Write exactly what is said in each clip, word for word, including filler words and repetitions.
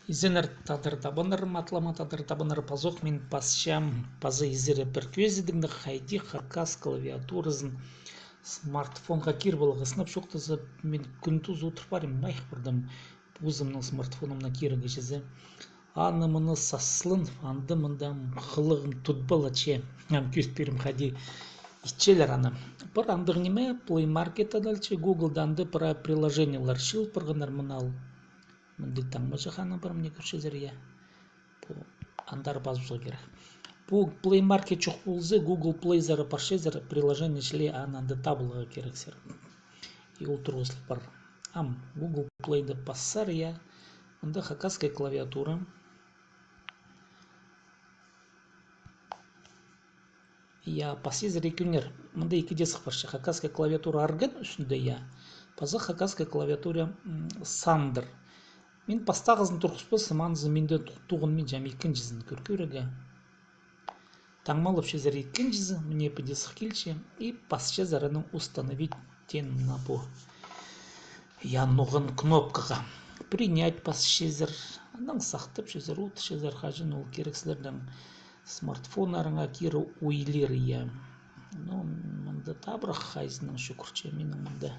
Изеннер, тадар табаннар, матлама тадар табаннар, пазох мин пасчам, паза изере пір кӧзідігні хайди хакас клавиатуразын смартфонға киріп аларға. Сынап чоохтаза, мин кӱн тузы одыр парим, майых пардым позымның смартфонымнаң кирерге чізе. Аны мыны саслын, анда мында хылығым тудпалача. Ам кӧзіт пирем, хайди итчелер аны. Пір андағ ниме, Play Market адалча, Гуглда анда пір приложениелер чыыл парғаннар, мына ол. Мында таңмаҷах, аны пір мына кӧрчезер, я. Пу андар пазарға кирек. Пу Play Market чох полза, Google Play-зар парчазар, приложение чіли, аны анда табыларға кирексер. И ол турғызыл пар. Ам Google Play-да пассар, я. Мында хакасская клавиатура. Я, пасчазар, кӧріңер. Мында ікі дее сых парча. Хакасская клавиатура арган ӱстӱнде, я. Паза хакасская клавиатура, м, сандыр. Мин пастағызын турғыспас, анзы минде туғын, мин чам ікінҷізін кӧр кӧрерге. Таңмалапчазар ікінҷізі, мына піди сых килче, и пасчазар анаң установить теен на пу. Я, ноған кнопкаға. Принять пасчазар, анаң сахтапчазар, утчазар, хаҷан ол кирек сірернің смартфоннарыңа кире ойлир, я. Ну, мында табырах хайзының чӱгӱрче, минің мында.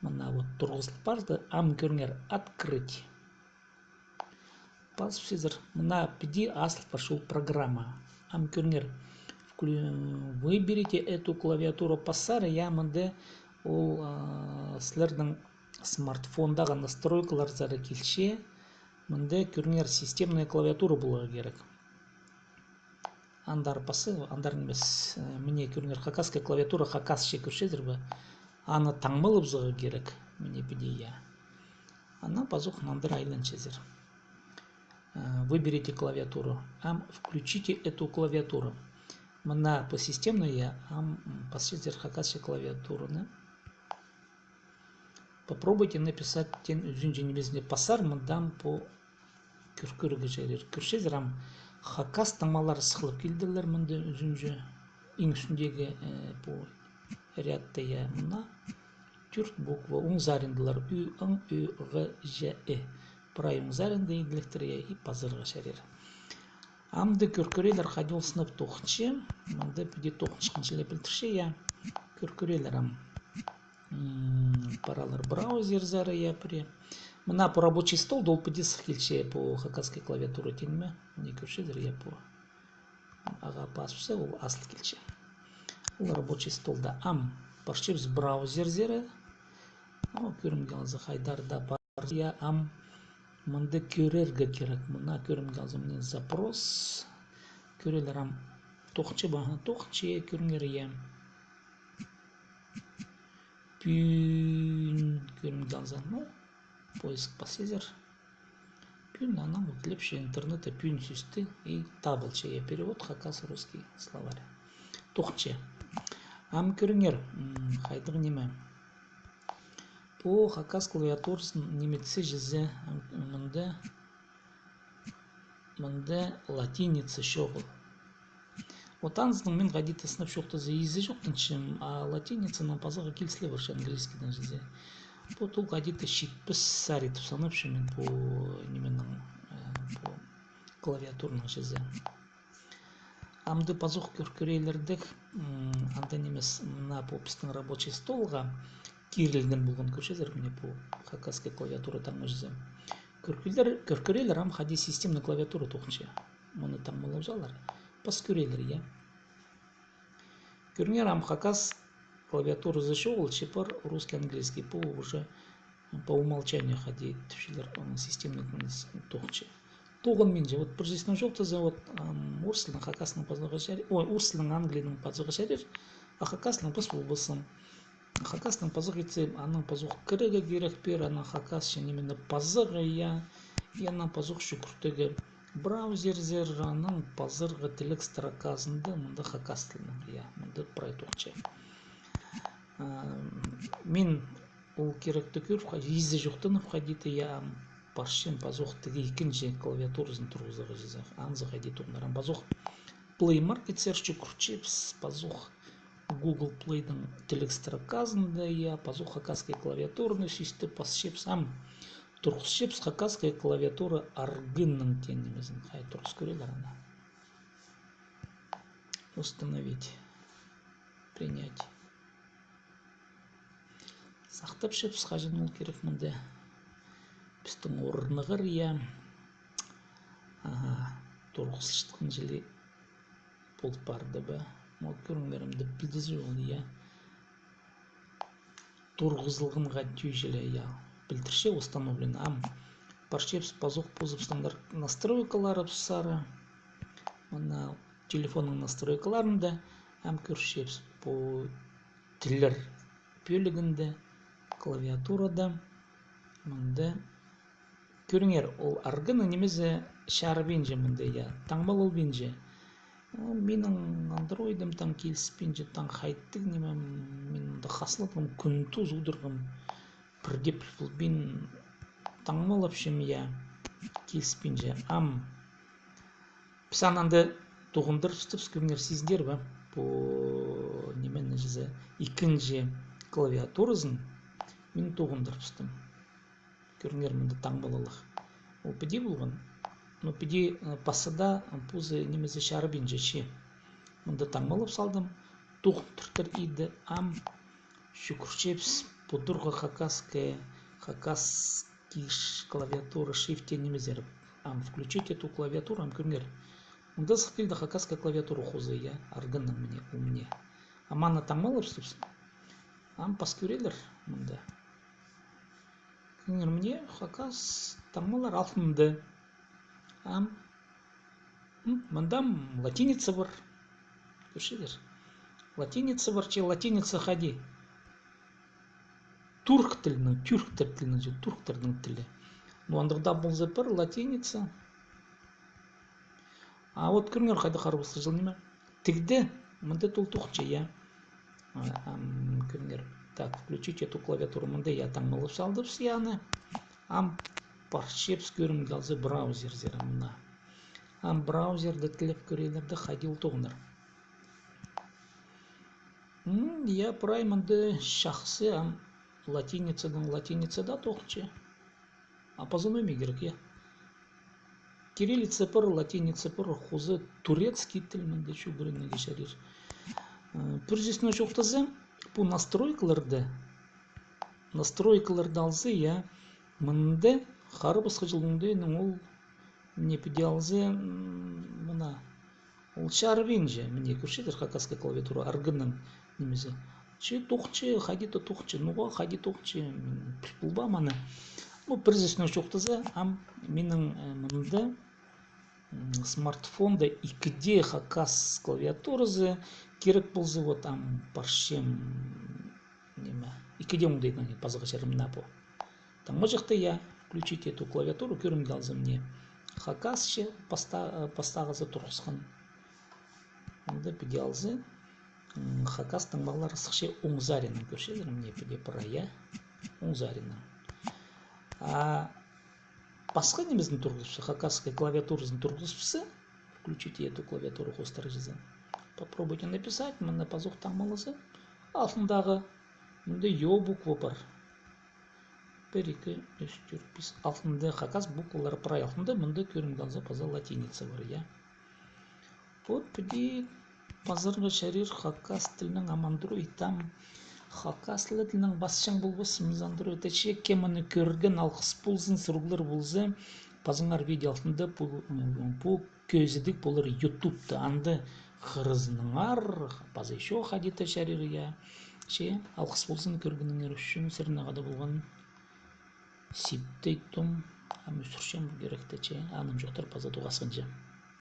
Мына вот турғызыл парды, ам кӧріңер, открыть. Пазып сизер, мына піди азыл пар чол программа. Ам кӧріңер, вклю-, выберите эту клавиатуру пассар, я, мында ол, а, сілернің смартфондағы настройкаларзар килче, мында кӧріңер, системная клавиатура поларға кирек. Андар пазы, андар нимес, э, мына кӧріңер, хакасская клавиатура, хакасча кӧрчезер бе? Аны таңмалабызарға кирек, мына піди, я. Анаң пазох нандыра айланчазар. Э, выберите клавиатуру. Ам включите эту клавиатуру. Мына пу системная, ам, м, пасчазар хакасча клавиатураны. Попробуйте написать теен ӱзінҷі нимезіне пассар, мындаң пу кӧр кӧрерге чарир. Кӧрчезер, ам хакас таңмалары сыхлап килділер мында ӱзінҷі, иң ӱстӱндегі, э, пу рядта, я, мына тӧрт буква оң саринда ӱ, ң, ӧ, г, ж, і. Прай оң саринда иділектер, я, и пазарға чарир. Амды кӧр кӧрелер, хайди ол сынап тоғынча. Мында піди тоғынчатхан чіли пілдірче, я. Кӧр кӧрелер ам. М, паралар браузерзар, я, пірее. Мына пу рабочий стол, ол піди сых килче пу хакасская клавиатура теен ме? Мына кӧрчезер, я, пу. Ағаа пазыпса, ол азыл килче. Ол рабочий столда. Ам парчабыс браузерзер. О, кӧрімге алза, хайдар даа пар. Я, ам мында кӧрерге кирек. Мына кӧрімге алза, мына запрос. Кӧрелер ам тоғынча ба, тоғынча, кӧріңер, я. Пӱӱн, кӧрімге алза, ну, поиск пасчазар. Пӱӱн, анаң вот тілепче интернетте пӱӱн сӧсті и табылча, я, перевод хакас-русский словарь. Тоғынча. Ам кӧріңер, м, хайдағ ниме. Пу хакас клавиатуразын ниме итсе чізе, м, мында, мында латиница чоғыл. Вот анзының мин хайди-да сынап чоохтаза, изі чоохтанчам, а латиницаның пазығы киліс ле парча английскийдең чізе. Пу тол хайди-да читпес сари тіп санапчам мин пу нименің, э, пу клавиатураның чізе. Амды пазох кӧр кӧрелердек, м, анда нимес, мына пу пістің рабочий столға кирілген полған, кӧрчезер, мына пу хакасская клавиатура таңмаҷазы. Кӧр кӧрелер, кӧр кӧрелер, ам хайди системный клавиатура тоғынча. Мыны таңмалабызалар. Пас кӧрелер, я. Кӧріңер, ам хакас клавиатуразы чоғыл, че пар русский, английский, пу уже по умолчанию хайди тіпчелер, аның системный тоғынча. Тоғынминча, вот пір честно чоохтаза, вот, ам, орыс тілнің хакасның пазарға чарир, ой, орыс тілнің английның пазарға чарир, а хакасның пас полбассың. Хакасның пазох итсе, анаң пазох кірерге кирек пир, анаң хакасча нимені пазарға, я, и анаң пазох чӱгӱртігі браузерзер, анаң пазарға тілег строказында, мында хакас тілнің, я, мында прай тоғынча. А, мин ол киректі кӧріп, ха-, изі чоохтанып, хайди-да, я, ам парчам пазох тігі ікінҷі клавиатуразын турғызарға чізе. Анзы хайди тоғынар, ам пазох Play Market сер чӱгӱрчебіс, пазох Google Play-дің тілег строказында, я, пазох хакасская клавиатураны сӧсті пасчабыс, ам Турғысчабыс хакасская клавиатура аргынның теен нимезін. Хай турғыс кӧрелер аны. Установить. Принять. Сахтапчабыс, хаҷан ол кирек мында. Пістің орнығар, я. Аха, турғысчатхан чіли пол парды ба. Ма, кӧріңер, мында пілдізі ол, я. Турғызылғанға тӧӧй чіли, я. Пілдірче установлено. Ам парчабыс пазох позыбыстың настройкаларыбыс сары. Мына телефонның настройкаларында ам кӧрчебіс пу тіллер пӧлігінде, клавиатурада. Мында кӧріңер, ол аргынның нимезі чарыбинча мында, я, таңмалалбинча. Ол минің андроидым таң киліспинче, таң хайдағ ниме, мин мында хазылатхам, кӱн-тӱс одырғам, пір дее піл полбин, таңмалапчам, я, киліспинче. Ам піс аны анда тоғындырыбыстыбыс, кӧріңер, сизіндер бе? Пу ниме, ниҷезі, ікінҷі клавиатуразын мин тоғындырыбыстым. Кӧріңер, мында таңмалалығ. Ол піди полған. Но піди, э, пасада, э, позы нимезі чарыбинча чи. Мында таңмалап салдым. Тоғындыртыр иді, ам чӱгӱрчебіс пудурға хакасская, хакасский ш-, клавиатура, шрифт теен нимезер. Ам включить эту клавиатуру, ам кӧріңер. Мында сых килді хакасская клавиатура хоза, я, аргынның мына, у меня. Ам аны таңмалапчабыс. Ам пас кӧрелер мында. Кӧріңер, мына хакас таңмалар алтында. Ам, м, мында м латиница пар. Кӧрчезер. Латиница пар, че латиница хайди. Турк тілінің, тюрктер тілінің, че турктарның тілі. Ну, андағ даа полза пар латиница. А вот кӧріңер, хайдағ харбасхы чыл ниме. Тігде, мында тол тоғынча, я. А, ам, кӧріңер. Так, включить эту клавиатуру. Мында, я, таңмалап салдыбыс, я, аны. Ам парчабыс, кӧрімге алза, браузерзер, мына. Ам браузерде тілеп кӧрелер дее, хайди ол тоғынар. М, я, прай мында чахсы, ам латиницадаң латиница даа тоғынча. А паза ниме кирек, я? Кириллица пар, латиница пар, хоза турецкий тіл мында чӱгӱрінерге чарир. Э, пір сӧснең чоохтаза, пу настройкаларда, настройкаларда алза, я, мында харбасхы чыл оңдайнаң ол, мына, піди алза, м, мына, ол чарыбинча, мына, кӧрчезер, хакасская клавиатура, аргынның нимезі. Че тоғынча, хайди-да тоғынча, ноға хайди тоғынча, м, піл полбаам аны. Ну, пір сӧснең чоохтаза, ам минің, э, мында, м, смартфонда ікі дее хакас клавиатуразы кирек полза, вот, ам парчам, ниме, ікі дее оңдайнаң пазарға чарир, мына пу. Таңмаҷахта, я, включить эту клавиатуру, кӧрімге алза, мына, хакасча паста-, э, пастағызы турғысхан. Мында піди алза, м, хакас таңмалары сыхча оң саринаң, кӧрчезер, мына, піди прай, я, оң саринаң. А пасха нимезін турғызыбысса, хакасская клавиатуразын турғызыбысса, включить эту клавиатуру хоостыра чізе. Попробуйте написать, мына пазох таңмалаза. Алтындағы, мында ё буква пар. Пір, ікі, ӱс, тӧрт, пис. Алтында хакас буквалары прай алтында, мында кӧрімге алза паза латиница пар, я. Вот піди пазарға чарир хакас тілінең, ам андроид, ам хакас тілінең пасчаң полбассың андроид. Че кем аны кӧрген, алғыс ползын, сурығлар полза, пазыңар видео алтында пу, пу кӧзідіг полар ютубта, анда хырызыныңар, паза ещё хайди-да чарир, я. Че алғыс ползын кӧргеніңер ӱчӱн, сірернең хада полған Сибдей Том, ам ӱсірчем пу киректі, че, анымҷохтар паза тоғасханҷа.